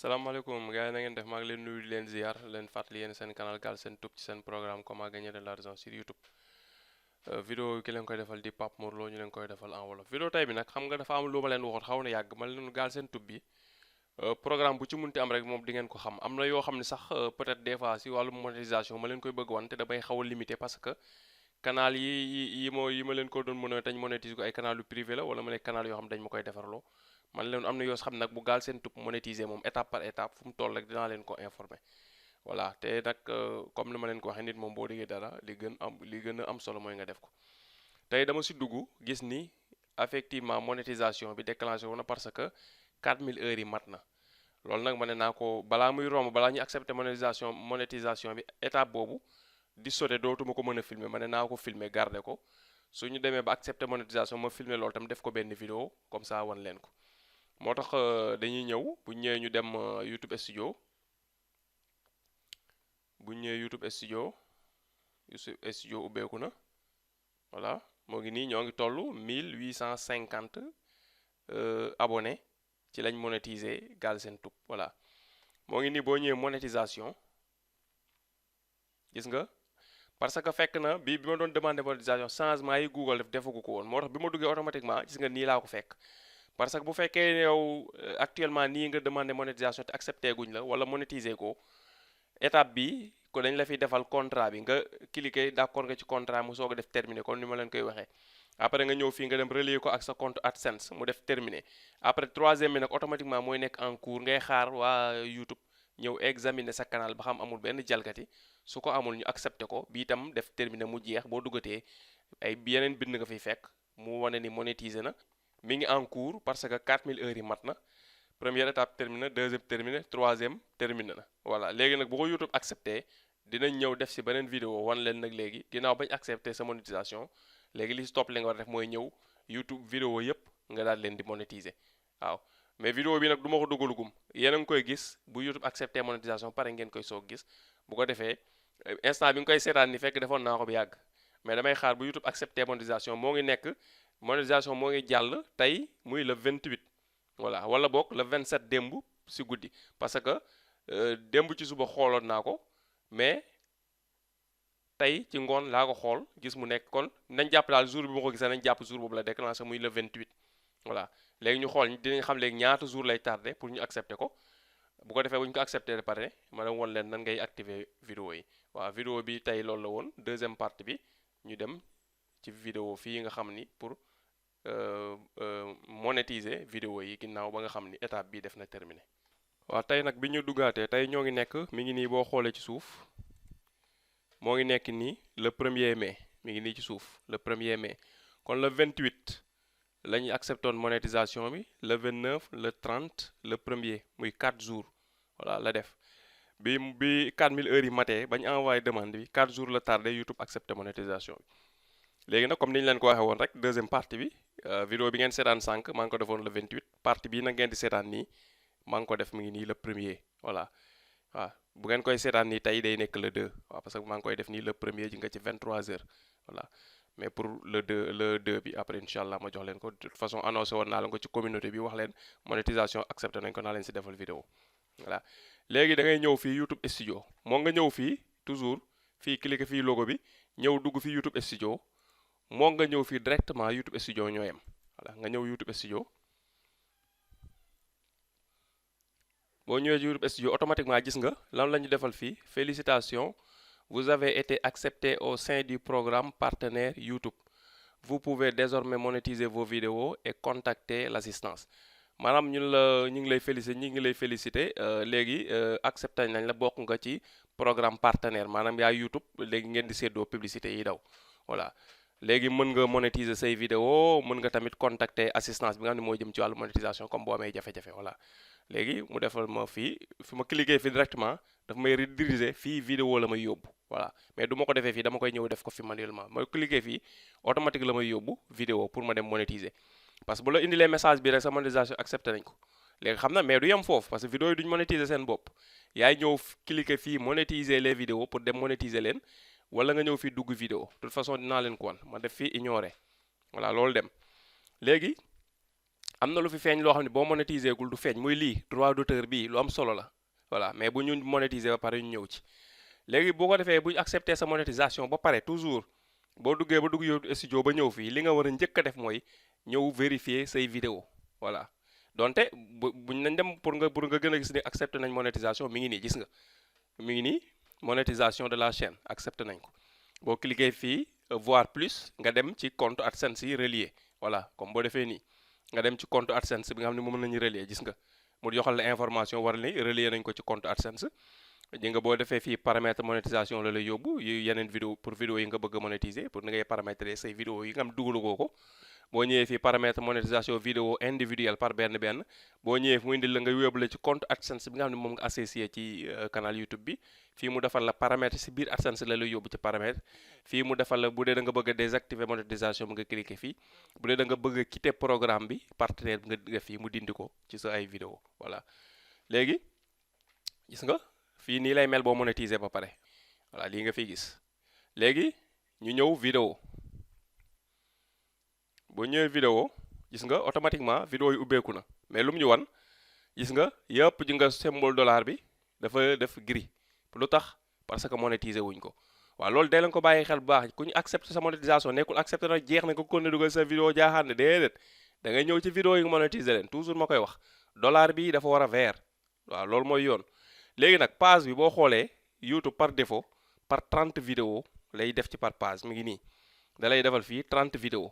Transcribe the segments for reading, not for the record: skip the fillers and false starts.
salaamaaleykum gars yi na ngeen def maa ngi leen nuyu di leen ziar leen fàttali yéen seen canal Galsen Tube ci seen programme comment gagner de l'argent sur YouTube. Vidéo ki leen koy defal di Pape Mor Lo ñu leen koy defal en wolof. Vidéo tey bi nag xam nga dafa am lu ma leen waxoon xaw na yàgg ma leen Galsen Tube bi programme bu ci munti am rek moom di ngeen ko xam am na yoo xam ne sax peut-être des fois si wàllu monétisation ma leen koy bëgg wan te damay xaw a limité parce que canal yi ma leen ko doon mën a dañ monétiser ko ay canal yu privé la wala ma ne canal yoo xam dañ ma koy defarloo man leen am na yoo xam nag bu Galsen Tube monétiser moom étape par étape fu mu toll rek dinaa leen ko informer voilà te nag comme ni ma leen ko waxee nit moom boo déggee dara li gën a am solo mooy nga def ko tey dama si dugg gis ni effectivement monétisation bi déclenché wu na parce que 4000 heures yi mat na loolu nag ma ne naa ko balaa muy romb balaa ñu accepter monétisation bi étape boobu di sote dootuma ko mën a filmer ma ne naa ko filmer garder ko su ñu demee ba accepter monétisation ma filmer loolu tam def ko benn vidéo comme ça wan leen ko moo tax dañuy ñëw bu ñëwee ñu dem YouTube Studio bu ñëwee YouTube Studio ubbeeku na voilà moo ngi nii ñoo ngi toll 1850 abonnés ci lañ monétiser Galsen Tube voilà moo ngi nii boo ñëwee monétisation gis nga parce que fekk na bi ma doon demandé monétisation changement yi Google defagu ko woon moo tax bi ma duggee automatiquement gis nga nii laa ko fekk parce que bu fekkee yow actuellement nii nga demandé monétisation te accepté guñ la wala monétiser ko étape bi ko dañ la fiy defal contrat bi nga cliquer d'accord nga ci contrat mu soog a def terminé kon ni ma leen koy waxee après nga ñëw fii nga dem relier ko ak sa compte AdSense mu def terminé après troisième bi nag automatiquement mooy nekk en cours ngay xaar waa YouTube ñëw examiner sa canal ba xam amul benn jalgati su ko amul ñu accepté ko bi itam def terminé mu jeex boo duggatee ay yeneen bind nga fiy fekk mu wane ni monétiser na mi ngi en cours parce que 4000 heures yi mat na première étape terminé deuxième terminé troisième terminé na voilà léegi nag bu ko YouTube accepté dinañ ñëw def si beneen vidéo wan leen nag léegi ginnaaw bañ accepté sa monétisation léegi li si topp li nga war a def mooy ñëw YouTube vidéo yëpp nga daal leen di monétiser waaw mais vidéo bi nag du ma ko dugalugum yéen a ngi koy gis bu YouTube accepté monétisation pare ngeen koy soog gis bu ko defee instant bi nga koy seetaan ni fekk defoon naa ko bu yàgg mais damay xaar bu YouTube accepté monétisation moo ngi nekk monétisation moo ngi jàll tey muy le 28 voilà wala boog le 27 démb si guddi parce que démb ci suba xooloon naa ko mais tey ci ngoon laa ko xool gis mu nekk kon nañ jàpp daal jour bi ma ko gisee nañ jàpp jour boobu la déclenché muy le 28 voilà léegi ñu xool dinañ xam léegi ñaata jour lay tardé pour ñu accepter ko bu ko defee bu ñu ko accepté de pare ma ne woon leen nan ngay activer vidéo yi waaw vidéo bi tey loolu la woon deuxième partie bi ñu dem ci vidéo fii nga xam ni pour monétiser vidéo yi ginnaaw ba nga xam ni étape bii def na terminé waaw tey nag bi ñu duggaatee tey ñoo ngi nekk mi ngi nii boo xoolee ci suuf moo ngi nekk nii le 1er mai mi ngi nii ci suuf le 1er mai kon le 28 la ñuy acceptoon monétisation bi le 29 le 30 le 1er muy 4 jours voilà la def bi 4000 heures yi matee ba ñu envoyé demande bi 4 jours la tardé YouTube accepté monétisation bi léegi nag comme ni ñu leen ko waxee woon rek deuxième partie bi vidéo bi ngeen seetaan sànq maa ngi ko defoon le 28 partie bii nag ngeen di seetaan nii maa ngi ko def mi ngi nii le 1er voilà waaw bu ngeen koy seetaan nii tey day nekk le 2 waaw parce que maa ngi koy def nii le 1er ji nga ci 23h voilà mais pour le 2 bi après incha allah ma jox leen ko de toute façon annoncé woon naa leen ko ci communauté bi wax leen monétisation accepté nañ ko naa leen si defal vidéo voilà léegi da ngay ñëw fii YouTube Studio moo nga ñëw fii toujours fii cliquer fii logo bi ñëw dugg fii YouTube Studio moo nga ñëw fii directement YouTube Studio ñoo yem voilà nga ñëw YouTube Studio boo ñëwee YouTube Studio automatiquement gis nga lan la ñu defal fii félicitations vous avez été accepté au sein du programme partenaire YouTube vous pouvez désormais monétiser vos vidéos et contacter l'assistance maanaam ñu ngi lay féliciter léegi accepté nañ la bokk nga ci programme partenaire maanaam yaa YouTube léegi ngeen di séddoo publicité yi daw voilà léegi mën nga monétiser say vidéo mën nga tamit contacter assistance bi nga xam ne mooy jëm ci wàllu monétisation comme boo amee jafe-jafe voilà léegi mu defal ma fii fi ma cliquer fii directement daf may rediriger fii vidéo la may yóbbu voilà mais du ma ko defee fii dama koy ñëw def ko fi manuellement mooy cliquer fii automatique la may yóbbu vidéo pour ma dem monétiser parce que bu la indilee message bi rek sa monétisation accepté nañ ko léegi xam na mais du yem foofu parce que vidéo yi duñ monétiser seen bopp yaay ñëw cliquer fii monétiser les vidéos pour dem monétiser leen wala nga ñëw fii dugg vidéo de toute façon dinaa leen ko wan ma def fii ignorer voilà loolu dem léegi am na lu fi feeñ loo xam ne boo monétiser gul du feeñ muy lii droit d'auteur bii lu am solo la voilà mais bu ñu monétiser ba pare ñu ñëw ci léegi boo ko defee bu ñu accepté sa monétisation ba pare toujours boo duggee ba dugg YouTube studio ba ñëw fii li nga war a njëkk a def mooy ñëw vérifier say vidéo voilà donte buñ nañ dem pour nga gën a gis ni accepté nañ monétisation mi ngi nii gis nga mi ngi nii monétisation de la chaîne accepté nañ ko boo cliquer fii voir plus nga dem ci compte AdSense yi relié voilà comme boo defee nii nga dem ci compte AdSense bi nga xam ne moom nañu relier gis nga mu joxal la information war ni relier nañ ko ci compte AdSense ji nga boo defee fii paramètre monétisation la lay yóbbu yu yeneen vidéo pour vidéo yi nga bëgg a monétiser pour ni ngay paramétrer say vidéo yi nga xam dugalugoo ko boo ñëwee fii paramètre monétisation vidéo individuelle par benn boo ñëwee mu indil la nga yóbbu la ci compte AdSense bi nga xam ne moom nga associé ci canal YouTube bi fii mu defal la paramètre si biir AdSense la lay yóbbu ci paramètre fii mu defal la bu dee da nga bëgg a désactiver monétisation bi nga cliquer fii bu dee da nga bëgg a quitter programme bi partenaire bi nga def fii mu dindi ko ci sa ay vidéo voilà léegi gis nga fii nii lay mel boo monétiser ba pare voilà lii nga fiy gis léegi ñu ñëw vidéo boo ñëwee vidéo gis nga automatiquement vidéo yi ubbeeku na mais lu mu ñu wan gis nga yëpp ji nga symbole dollar bi dafa def gris lu tax parce que monétiser wuñ ko waaw loolu dee leen ko bàyyi xel bu baax ku ñu accepté sa monétisation nekkul accepté na jeex na nga kon ne dugal sa vidéo jaaxaan ne déedéet da ngay ñëw ci vidéo yi nga monétiser leen toujours ma koy wax dollar bi dafa war a vert waaw loolu mooy yoon léegi nag page bi boo xoolee YouTube par défaut par 30 vidéo lay def ci par page mi ngi nii da lay defal fii 30 vidéo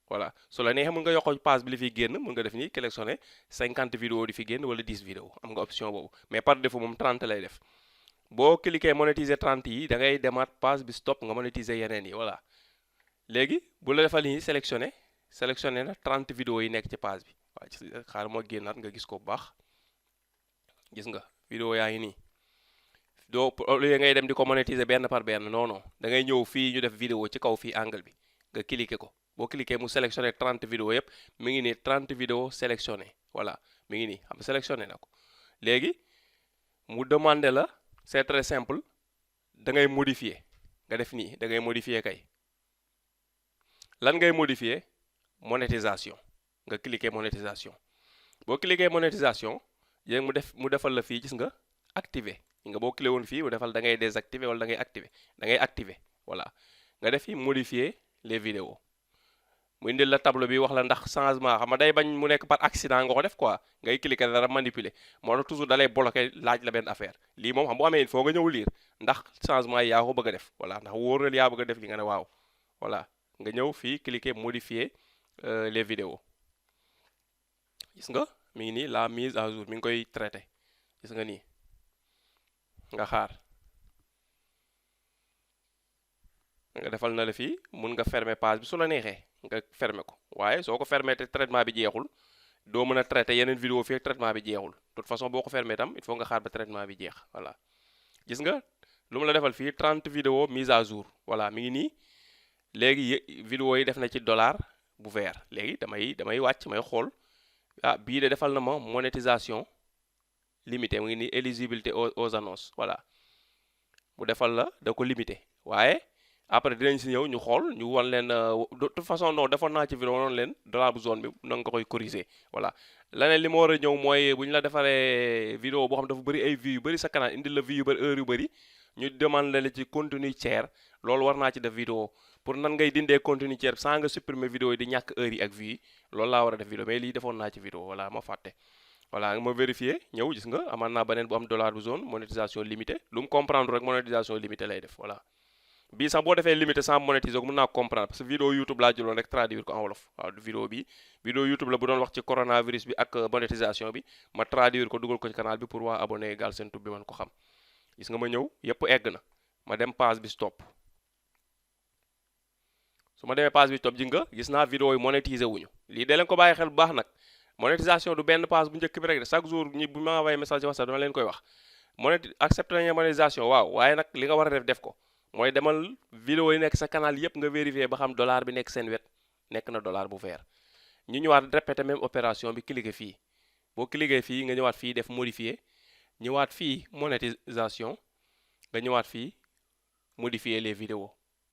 voilà su la neexee mën nga yokk page bi li fiy génn mën nga def nii sélectionné 50 vidéo di fi génn wala 10 vidéo am nga option boobu mais par défaut moom 30 lay def boo cliquer monétiser 30 yi da ngay demaat page bi stop nga monétiser yeneen yi voilà léegi bu la defal nii sélectionné na 30 vidéo yi nekk ci page bi waaw xaar moo génnaat nga gis ko bu baax gis nga vidéo yaa ngi nii doo lu ngay dem di ko monétiser benn par benn non non da ngay ñëw fii ñu def vidéo ci kaw fii angle bi nga cliquer ko boo cliquer mu sélectionné 30 vidéo yëpp mi ngi nii 30 vidéo sélectionné voilà mi ngi nii xam sélectionné na ko léegi mu demandé la c'est très simple da ngay modifier nga def nii da ngay modifier kay lan ngay modifier monétisation nga cliquer monétisation boo cliquer monétisation yéen mu defal la fii gis nga activer nga boo cliquer woon fii mu defal da ngay désactiver wala da ngay activer da ngay activer voilà nga def fi modifier les vidéos mu indil la tableau bi wax la ndax changement xam nga day bañ mu nekk par accident nga ko def quoi ngay cliquer dara manipuler moo tax toujours dalay bloquer laaj la benn affaire lii moom xam bu amee il faut nga ñëw lire ndax changement yi yaa ko bëgg a def voilà ndax wóor na yaa bëgg a def li nga ne waaw voilà nga ñëw fii cliquer modifier les vidéos gis nga mi ngi nii la mise à jour mi ngi koy traité gis nga nii nga xaar nga defal na la fii mun nga fermer page bi su la neexee nga fermer ko waaye soo ko fermer te traitement bi jeexul doo mën a traité yeneen vidéo fii ak traitement bi jeexul de toute façon boo ko fermer tam il faut nga xaar ba traitement bi jeex voilà gis nga lu mu la defal fii 30 vidéo mise à jour voilà mi ngi nii léegi vidéo yi def na ci dollar bu vert léegi damay wàcc may xool bii de defal na ma monétisation limité mu ngi nii éligibilité aux annonces voilà mu defal la da ko limité waaye après dinañ si ñëw ñu xool ñu wan leen de toute façon non defoon naa ci vidéo noonu leen dollar bu zone bi na nga koy corriger voilà leneen li ma war a ñëw mooy bu ñu la defaree vidéo boo xam dafa bëri ay vues yu bëri sa canal indil la vues yu bëri heure yu bëri ñu demande la ci contenu tiers loolu war naa ci def vidéo pour nan ngay dindee contenu tiers sans nga supprimer vidéo yi di ñàkk heure yi ak vues yi loolu laa war a def vidéo mais lii defoon naa ci vidéo voilà ma fàtte voilà ma vérifier ñëw gis nga amaan naa beneen bu am dollar bu zone monétisation limitée lu mu comprendre rek monétisation limitée lay def voilà bii sax boo defee limité sans monétiser ko mën naa comprendre parce que vidéo YouTube laa jëloon rek traduire ko en wolof waaw vidéo bi vidéo YouTube la bu doon wax ci coronavirus bi ak monétisation bi ma traduire ko dugal ko ci canal bi pour waa abonné Galsen Tube bi man ko xam gis nga ma ñëw yëpp egg na ma dem page bi stop su ma demee page bi stop ji nga gis naa vidéo yi monétiser wuñu lii da leen ko bàyyi xel bu baax nag monétisation du benn page bu njëkk bi rek de chaque jour ñi bu ma envoyé message ci WhatsApp dama leen koy wax accepté nañu monétisation waaw waaye nag li nga war a def ko mooy demal vidéo yi nekk sa canal yëpp nga vérifier ba xam dollar bi nekk seen wet nekk na dollar bu vert ñu ñëwaat répéter même opération bi cliquer fii boo cliquer fii nga ñëwaat fii def modifier ñëwaat fii monétisation nga ñëwaat fii modifier les vidéos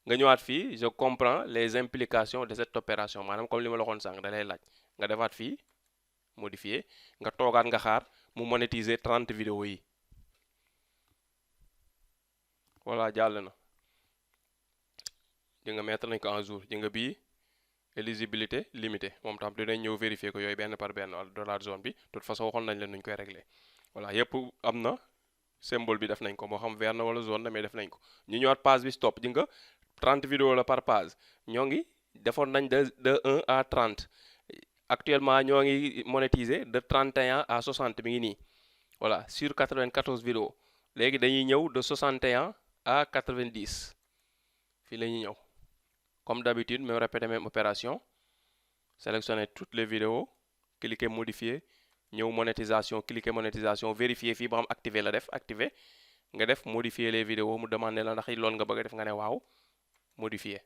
nga ñëwaat fii je comprends les implications de cette opération maanaam comme li ma la waxoon sànq da lay laaj nga defaat fii modifier nga toogaat nga xaar mu monétiser 30 vidéos yi voilà jàll na di nga mettre nañ ko en jour di nga bii éligibilité limitée moom tam dinañ ñëw vérifier ko yooyu benn par benn dollar zone bi de toute façon waxoon nañ leen nuñ koy régler voilà yépp am na symbole bi def nañ ko moo xam vert na wala zone na mais def nañ ko ñu ñëwaat page bi stop di nga 30 vidéos la par page ñoo ngi defoon nañ de 1 à 30 actuellement ñoo ngi monétiser de 31 à 60 mi ngi nii voilà sur 94 vidéos léegi dañuy ñëw de 61 à 90 fii la ñuy ñëw comme d'habitude même répéter même opération sélectionner toutes les vidéos cliquer modifier ñëw monétisation cliquer monétisation vérifier fii ba xam activer la def activer nga def modifier les vidéos mu demander la ndax loolu nga bëgg a def nga ne waaw modifier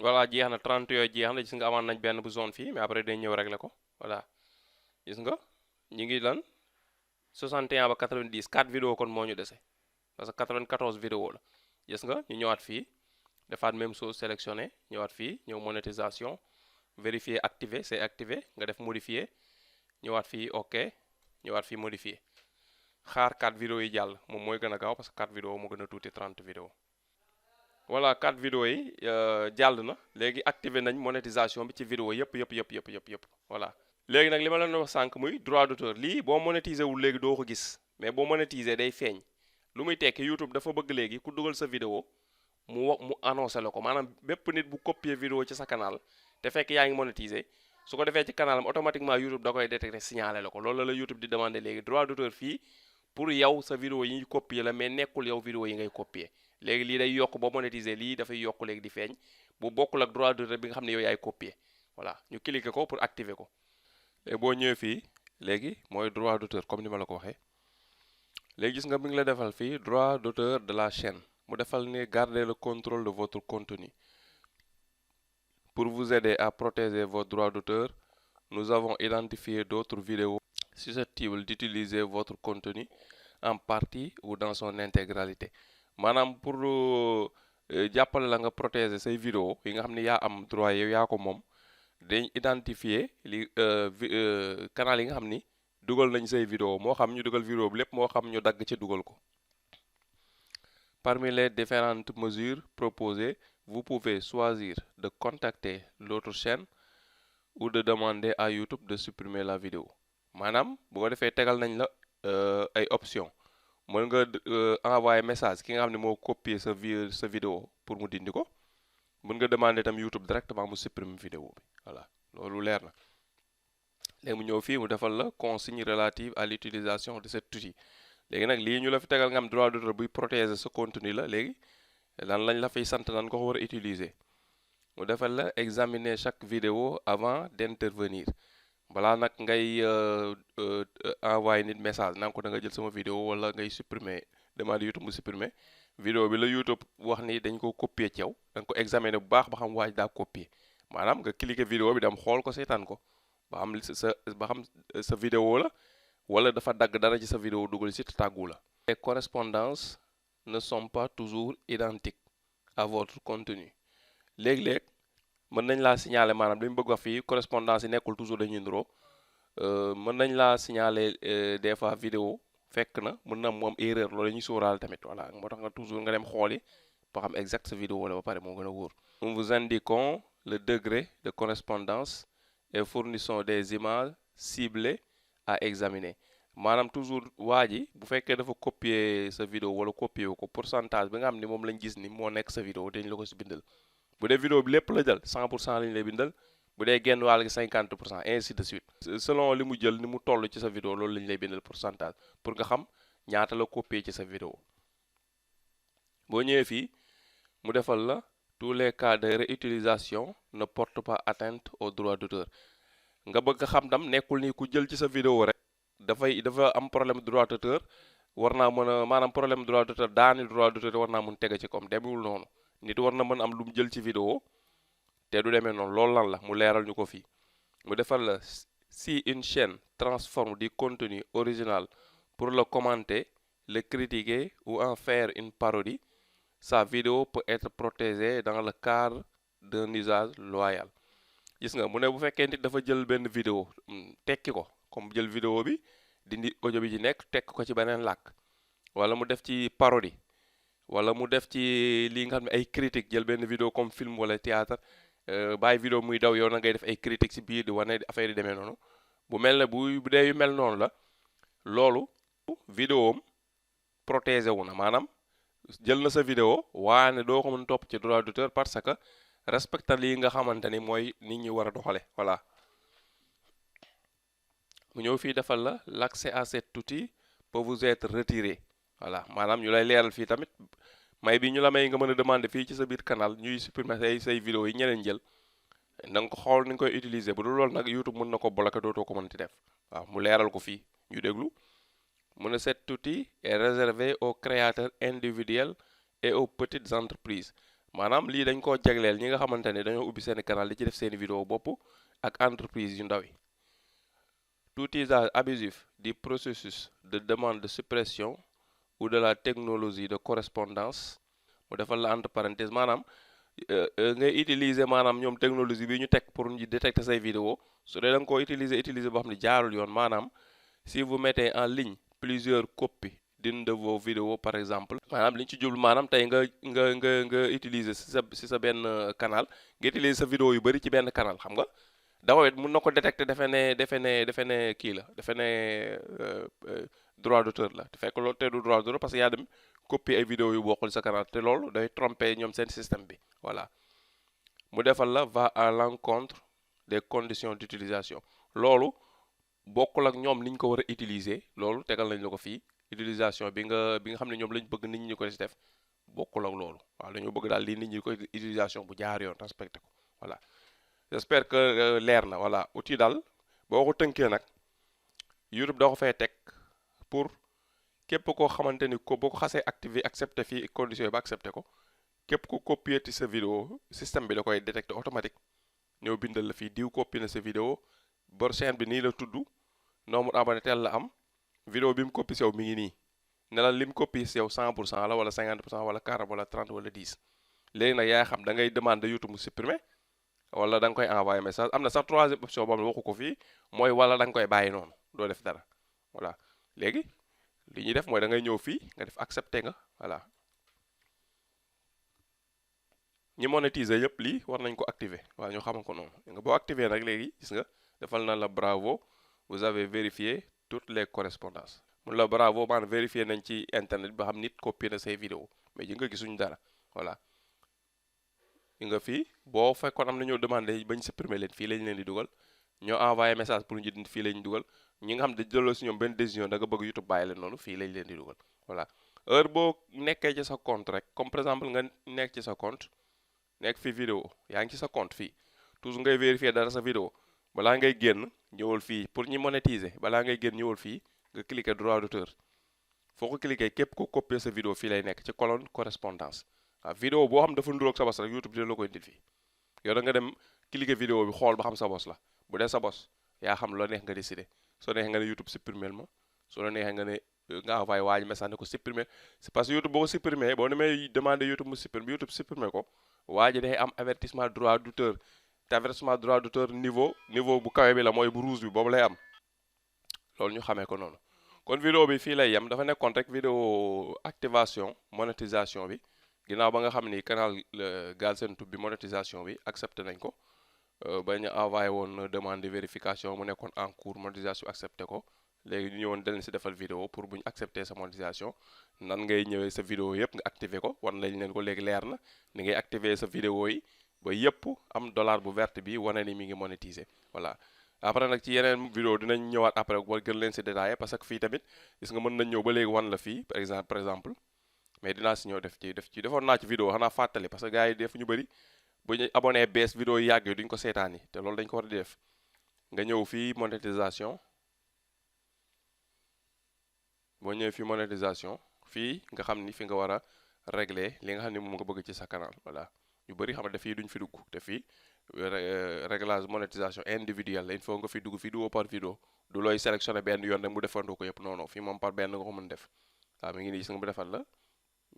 voilà jeex na 30 yooyu jeex na gis nga amaan nañ benn bu zone fii mais après day ñëw régler ko voilà gis nga ñu ngi lan 61 ba 90 4 vidéos kon moo ñu dese parce que 94 vidéos la gis nga ñu ñëwaat fii defaat même chose sélectionné ñëwaat fii ñëw monétisation vérifier activer c'est activé nga def modifier ñëwaat fii ok ñëwaat fii modifier xaar 4 vidéos yi jàll moom mooy gën a gaaw parce que 4 vidéos moo gën a tuuti 30 vidéos voilà 4 vidéos yi jàll na léegi activé nañ monétisation bi ci vidéo yëpp voilà léegi nag li ma leen wax sànq muy droit d'auteur lii boo monétiser wul léegi doo ko gis mais boo monétiser day feeñ lu muy tekki YouTube dafa bëgg léegi ku dugal sa vidéo mu annoncé la ko maanaam bépp nit bu copier vidéo ci sa canal te fekk yaa ngi monétiser su ko defee ci canal am automatiquement YouTube da koy détecté signalé la ko loolu la YouTube di demander léegi droit d'auteur fii pour yow sa vidéo yi ñu copier la mais nekkul yow vidéo yi ngay copier léegi lii day yokk boo monétiser lii dafay yokk léegi di feeñ bu bokkul ak droit d'auteur bi nga xam ne yow yaay copier voilà ñu cliquer ko pour activer ko léegi boo ñëwee fii léegi mooy droit d'auteur comme ni ma la ko waxee léegi gis nga mi ngi la defal fii droit d'auteur de la chaîne mu defal ni garder le contrôle de votre contenu pour vous aider à protéger vos droits d'auteur nous avons identifié d'autres vidéos susceptibles d'utiliser votre contenu en partie ou dans son intégralité maanaam pour jàppale la nga protéger say vidéo yi nga xam ne yaa am droit yow yaa ko moom dañ identifier li canal yi nga xam ni dugal nañ say vidéo moo xam ñu dugal vidéo bi lépp moo xam ñu dagg ci dugal ko parmi les différentes mesures proposées vous pouvez choisir de contacter l'autre chaîne ou de demander à YouTube de supprimer la vidéo maanaam bu ko defee tegal nañ la ay options mën nga envoyer message ki nga xam ne moo copier sa vidéo pour mu dindi ko mën nga demander tam YouTube directement mu supprimer vidéo bi voilà loolu leer na léegi mu ñëw fii mu defal la consigne relative à l'utilisation de cet outil léegi nag lii ñu la fi tegal nga am droit d'auteur buy protéger sa contenu la léegi lan lañ la fiy sant nan ko war a utiliser mu defal la examiner chaque vidéo avant d'intervenir balaa nag ngay envoyer nit message nanga ko da nga jël sama vidéo wala ngay supprimer demander YouTube mu supprimer vidéo bi la YouTube wax ni dañ ko copier ci yow da nga ko examiner bu baax ba xam waaj daa copier maanaam nga cliquer vidéo bi dem xool ko seetaan ko ba xam sa vidéo la wala dafa dagg dara ci sa vidéo dugal ci tàggu la. Les correspondances ne sont pas toujours identiques à votre contenu léeg-léeg mën nañ laa signaler maanaam li mu bëgg wax fii correspondance yi nekkul toujours dañuy niroo mën nañ laa signaler des fois vidéo fekk na mën na moom erreur loolu la ñuy sóoraal tamit voilà moo tax nga toujours nga dem xooli ba xam exact sa vidéo la ba pare moo gën a wóor. Nous vous indiquons le degré de correspondance et fournissons des images ciblées à examiner maanaam toujours waa ji bu fekkee dafa copier sa vidéo wala copier wu ko pourcentage bi nga xam ni moom lañ gis ni moo nekk sa vidéo dañ la ko si bindal bu dee vidéo bi lépp la jël 100% lañ lay bindal bu dee genn wàll gi 50% ainsi de suite selon li mu jël ni mu toll ci sa vidéo loolu lañ lay bindal pourcentage pour nga xam ñaata la copier ci sa vidéo boo ñëwee fii mu defal la tous les cas de réutilisation ne portent pas atteinte au droit d'auteur nga bëgg xam dam nekkul ni ku jël ci sa vidéo rek dafa am problème droit d'auteur war naa mën a maanaam problème droit d'auteur daani droit d'auteur war naa mën tege ci comme demewul noonu nit war na mën am lu mu jël ci vidéo te du demee noonu loolu lan la mu leeral ñu ko fii mu defal la si une chaîne transforme du contenu original pour le commenter le critiquer ou en faire une parodie sa vidéo peut être protégée dans le cadre d'un usage loyal. Gis nga mu ne bu fekkee nit dafa jël benn vidéo tekki ko comme jël vidéo bi dindi audio bi ci nekk tekki ko ci beneen làkk wala mu def ci parodie wala mu def ci li nga xam ne ay critique jël benn vidéo comme film wala théâtre bàyyi vidéo muy daw yow na ngay def ay critique ci biir di wane affaire yi demee noonu bu mel ne bu dee yu mel noonu la loolu vidéo am protégé wu na maanaam jël na sa vidéo waane doo ko mën topp ci droit d'auteur parce que respecté lii nga xamante ni mooy nit ñi war a doxale voilà mu ñëw fii defal la l'accès à cet outil peut vous être retiré voilà maanaam ñu lay leeral fii tamit may bi ñu la may nga mën a demander fii ci sa biir canal ñuy supprimer say vidéo yi ñeneen jël na nga ko xool ni nga koy utiliser bu dul loolu nag YouTube mën na ko bloquer dootoo ko mën ti def waaw mu leeral ko fii ñu déglu mu ne cet outil est réservé aux créateurs individuels et aux petites entreprises maanaam lii dañ koo jagleel ñi nga xamante ne dañoo ubbi seen canal di ci def seen vidéo bopp ak entreprise yu ndaw yi tout usage abusif du processus de demande de suppression ou de la technologie de correspondance mu defal la entre parenthèses maanaam ngay utiliser maanaam ñoom technologie bi ñu teg pour ñu détecter say vidéo su dee da nga koo utiliser boo xam ne jaarul yoon maanaam si vous mettez en ligne plusieurs copies d'une de vos vidéos par exemple maanaam li ñu ci jublu maanaam tey nga utiliser si sa benn canal nga utiliser sa vidéo yu bari ci benn canal xam nga dawet mun na ko détecter defe ne kii la defe ne droit d'auteur la te fekk loolu te du droit d'auteur parce que yaa dem copier ay vidéo yu bokkul sa canal te loolu day tromper ñoom seen système bi voilà mu defal la va à l'encontre des conditions d'utilisation loolu bokkul ak ñoom ni ñu ko war a utiliser loolu tegal nañ la ko fii utilisation bi nga xam ne ñoom lañ bëgg nit ñi ko ci def bokkul ak loolu waaw dañoo bëgg daal lii nit ñi koy utilisation bu jaar yoon respecté ko voilà j'espère que leer na voilà outil daal boo ko tënkee nag YouTube da ko fay teg pour képp koo xamante ni ko boo ko xasee activé accepté fii conditions yi ba accepté ko képp ku copier ci sa vidéo système bi da koy détecté automatique ñëw bindal la fii diw copier na sa vidéo bor chaîne bi nii la tudd nombre abonné tel la am vidéo bi mu copier si yow mi ngi nii ne la lim copier si yow 100% la wala 50% wala 40 wala 30 wala 10 léegi nag yaa xam da ngay demander YouTube mu supprimer wala da nga koy envoyer message am na sax troisième option boobu waxu ko fii mooy wala da nga koy bàyyi noonu doo def dara voilà léegi li ñuy def mooy da ngay ñëw fii nga def accepter nga voilà ñi monétiser yëpp lii war nañ ko activer waaw ñu xamal ko noonu nga boo activer nag léegi gis nga defal na la bravo vous avez vérifié toutes les correspondances mun la bravo maanaam vérifier nañ ci internet ba xam nit copier na say vidéo mais ji nga gisuñ dara voilà nga fii boo fekkoon am na ñoo demandé bañ supprimer leen fii lañ leen di dugal ñoo envoyé message pour ñu fii lañ dugal ñi nga xam ne jëloo si ñoom benn décision da nga bëgg YouTube bàyyi leen noonu fii lañ leen di dugal voilà heure boo nekkee ci sa compte rek comme par exemple nga nekk ci sa compte nekk fi vidéo yaa ngi ci sa compte fii toujours ngay vérifier dara sa vidéo balaa ngay génn ñëwal fii pour ñi monétiser balaa ngay génn ñëwal fii nga cliquer droit d'auteur foo ko cliquer képp ko copier sa vidéo fii lay nekk ci colonne correspondance waaw vidéo boo xam dafa nduroog sa bos rek YouTube dina la ko indil fii yow da nga dem cliquer vidéo bi xool ba xam sa bos la bu dee sa bos yaa xam loo neex nga décider soo neexee nga ne YouTube supprimer ma soo la neexee nga ne nga envoyé waa ji message ne ko supprimer c'est parce que YouTube boo ko supprimer boo demee demander YouTube mu supprimer YouTube supprimer ko waa ji day am avertissement droit d'auteur te avertissement droit d'auteur niveau bu kawe bi la mooy bu rouge bi boobu lay am loolu ñu xamee ko noonu kon vidéo bi fii lay yem dafa nekkoon rek vidéo activation monétisation bi ginnaaw ba nga xam ni canal Galsen Tube bi monétisation bi accepté nañ ko ba ñu envoyé woon demande de vérification mu nekkoon en cours monétisation accepté ko léegi ñu ñëwoon daleen si defal vidéo pour bu ñu accepté sa monétisation nan ngay ñëwee sa vidéo yëpp nga activé ko wan lañ leen ko léegi leer na ni ngay activé sa vidéo yi ba yëpp am dollar bu verte bi wane ni mi ngi monétisé voilà après nag ci yeneen vidéo dinañ ñëwaat après ba gën leen si détaillé parce que fii tamit gis nga mën nañ ñëw ba léegi wan la fii par exemple mais dinaa si ñëw def ci defoon naa ci vidéo xanaa fàttali parce que gars yi def ñu bëri bu ñu abonné bees vidéo yi yàgg yi duñ ko seetaani te loolu dañ ko war di def nga ñëw fii monétisation boo ñëwee fii monétisation fii nga xam ni fi nga war a régler li nga xam ni moom nga bëgg ci sa canal voilà ñu bëri xam ne fii duñ fi dugg te fii réglage monétisation individuelle la il faut nga fi dugg vidéo par vidéo du looy sélectionné benn yoon rek mu defandoo ko yëpp non non fii moom par benn nga ko mën def waaw mi ngi nii gis nga mu defal la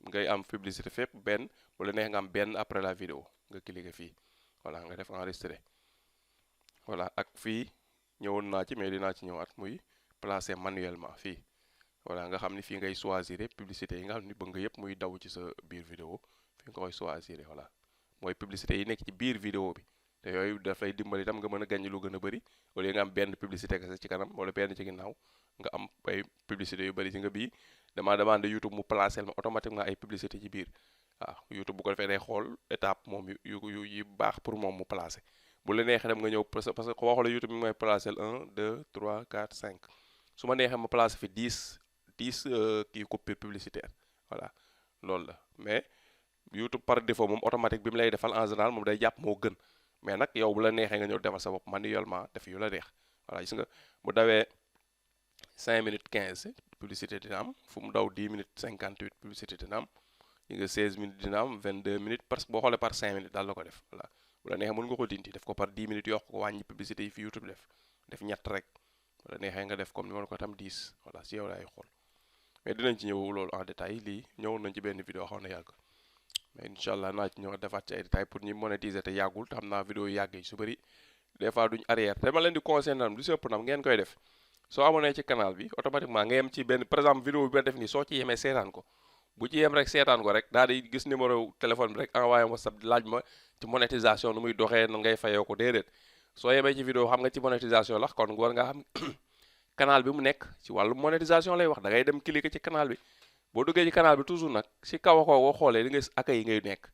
ngay am publicité fépp benn bu la neex nga am benn après la vidéo nga cliquer fii voilà nga def enregistrer voilà ak fii ñëwoon naa ci mais dinaa ci ñëwaat muy placer manuellement fii voilà nga xam ni fii ngay choisir publicité yi nga xam ni bëgg nga yëpp muy daw ci sa biir vidéo fi nga koy choisir voilà mooy publicité yi nekk ci biir vidéo bi te yooyu dafay dimbali itam nga mën a gagné lu gën a bëri au lieu nga am benn publicité kese ci kanam wala benn ci ginnaaw nga am ay publicité yu bëri ci nga bii dama demandé YouTube mu placer ma automatiquement ay publicité ci biir waaw YouTube bu ko defee day xool étape moom yu baax pour moom mu placer bu la neexee dem nga ñëw parce que ko waxula YouTube mi mooy placer 1 2 3 4 5 su ma neexee ma placer fi 10 kii coupure publicitaire voilà loolu la mais YouTube par défaut moom automatique bi mu lay defal en général moom day jàpp moo gën mais nag yow bu la neexee nga ñëw defal sa bopp manuellement def yu la neex voilà gis nga bu dawee 5 minutes 15 publicité dina am fu mu daw 10 minutes 58 publicité dina am yi nga 16 minutes dina am 22 minutes parce que boo xoolee par 5 minutes daal la ko def voilà bu la neexee mën nga ko dindi def ko par 10 minutes yokk ko wàññi publicité yi fi YouTube def ñett rek bu la neexee nga def comme ni ma ko tam 10 voilà si yow laay xool mais dinañ ci ñëw loolu en détail lii ñëwoon nañ ci benn vidéo xaw na yàgg mais incha allah naa ci ñëw defaat ci ay détails pour ñu monétiser te yàggul te xam naa vidéo yu yàgg yi su bëri des fois duñ arrière te ma leen di conseiller nam du si ëpp nam ngeen koy def soo abonné ci canal bi automatiquement nga yem ci benn par exemple vidéo bi ma def nii soo ci yemee seetaan ko bu ci yem rek seetaan ko rek daal di gis numéro téléphone bi rek envoyé WhatsApp laaj ma ci monétisation nu muy doxee nu ngay fayoo ko déedéet soo yemee ci vidéo xam nga ci monétisation la kon war nga xam canal bi mu nekk ci wàllu monétisation lay wax da ngay dem cliquer ci canal bi boo duggee ci canal bi toujours nag si kaw a kaw boo xoolee di nga accueil yi ngay nekk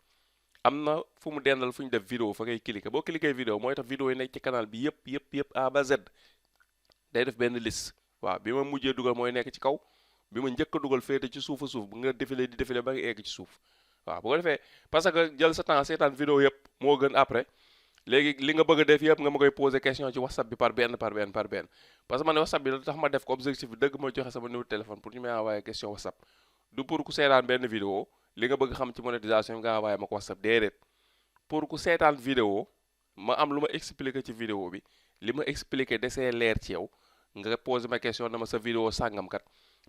am na fu mu dendal fu ñu def vidéo fa ngay cliquer boo cliquer vidéo mooy tax vidéo yi nekk ci canal bi yëpp A ba Z day def benn liste waaw bi ma mujjee dugal mooy nekk ci kaw bi ma njëkk a dugal féete ci suufa suuf bu nga défilé di défilé ba nga egg ci suuf waaw bu ko defee parce que jël sa temps seetaan vidéo yëpp moo gën après léegi li nga bëgg a def yëpp nga ma koy poser question ci WhatsApp bi par benn parce que man WhatsApp bi la tax ma def ko objectif bi dëgg ma joxe sama numéro téléphone pour ñu may envoyer question WhatsApp du pour ku seetaan benn vidéo li nga bëgg xam ci monétisation nga envoyer ma ko WhatsApp déedéet pour ku seetaan vidéo ma am lu ma expliquer ci vidéo bi li ma expliquer desee leer ci yow nga poser ma question dama sa vidéo sàngam kat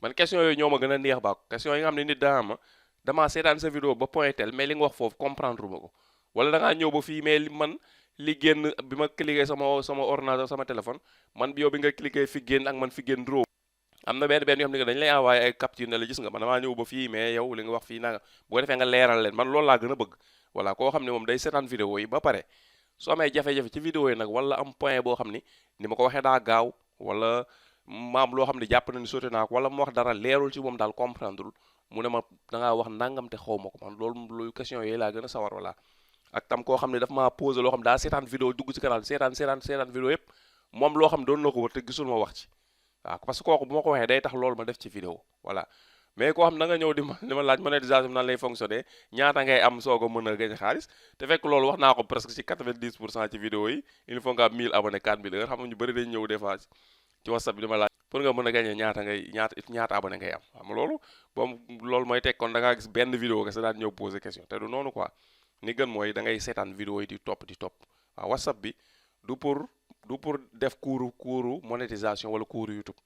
man question yooyu ñoo ma gën a neex ba question yi nga xam ne nit daa ma damaa seetaan sa vidéo ba point tel mais li nga wax foofu comprendre ma ko wala da ngaa ñëw ba fii mais li génn bi ma cliquer sama ordinateur sama téléphone man yow bi nga cliquer fi génn ak man fi génn dro am na benn yoo xam ne dañu lay envoyé ay capture ne la gis nga man damaa ñëw ba fii mais yow li nga wax fii nanga bu ko defee nga leeral leen man loolu laa gën a bëgg voilà koo xam ne moom day seetaan vidéo yi ba pare soo amee jafe-jafe ci vidéo yi nag wala am point boo xam ni ma ko waxee daa gaaw wala maam loo xam ne jàpp na ni sotti naa ko wala mu wax dara leerul ci moom daal comprendreul mu ne ma da ngaa wax nangam te xaw ma ko man loolu question yooyu laa gën a sawar voilà ak tam koo xam ne daf maa posé loo xam daa seetaan vidéo dugg ci canal seetaan vidéo yëpp moom loo xam doon na ko wër te gisul ma wax ci waaw parce que kooku bu ma ko waxee day tax loolu ma def ci vidéo voilà mais koo xam da nga ñëw di ma laaj monétisation nan lay fonctionner ñaata ngay am soog a mën a gañ xaalis te fekk loolu wax naa ko presque ci 90% ci vidéo yi il faut nga am 1000 abonnés 4000 nga xam ne ñu bëri dañ ñëw des fois ci WhatsApp bi di ma laaj pour nga mën a gañee ñaata abonnés ngay am xam loolu boobu loolu mooy teg kon da ngaa gis benn vidéo kese daal ñëw poser question te du noonu quoi ni gën mooy da ngay seetaan vidéo yi di topp waaw WhatsApp bi du pour def cours monétisation wala cours YouTube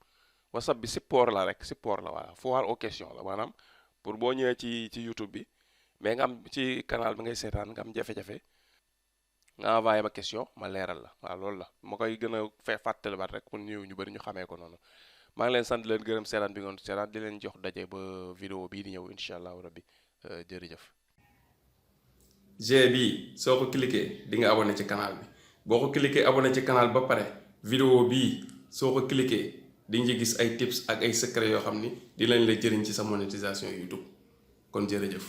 WhatsApp bi support la rek support la voilà foire aux questions la maanaam pour boo ñëwee ci YouTube bi mais nga am ci canal bi ngay seetaan nga am jafe-jafe nga envoyé ma question ma leeral la waaw loolu la ma koy gën a fàttaliwaat rek pour ñu bëri ñu xamee ko noonu maa ngi leen sant leen gërëm seetaan bi ngoon seetaan di leen jox daje ba vidéo bii di ñëw incha allahu rabbi jërëjëf. G bii soo ko cliquer di nga abonné ci canal bi boo ko cliquer abonné ci canal ba pare vidéo bii soo ko cliquer di nga gis ay tips ak ay secret yoo xam ni di lañ la jëriñ ci sa monétisation YouTube kon jërëjëf.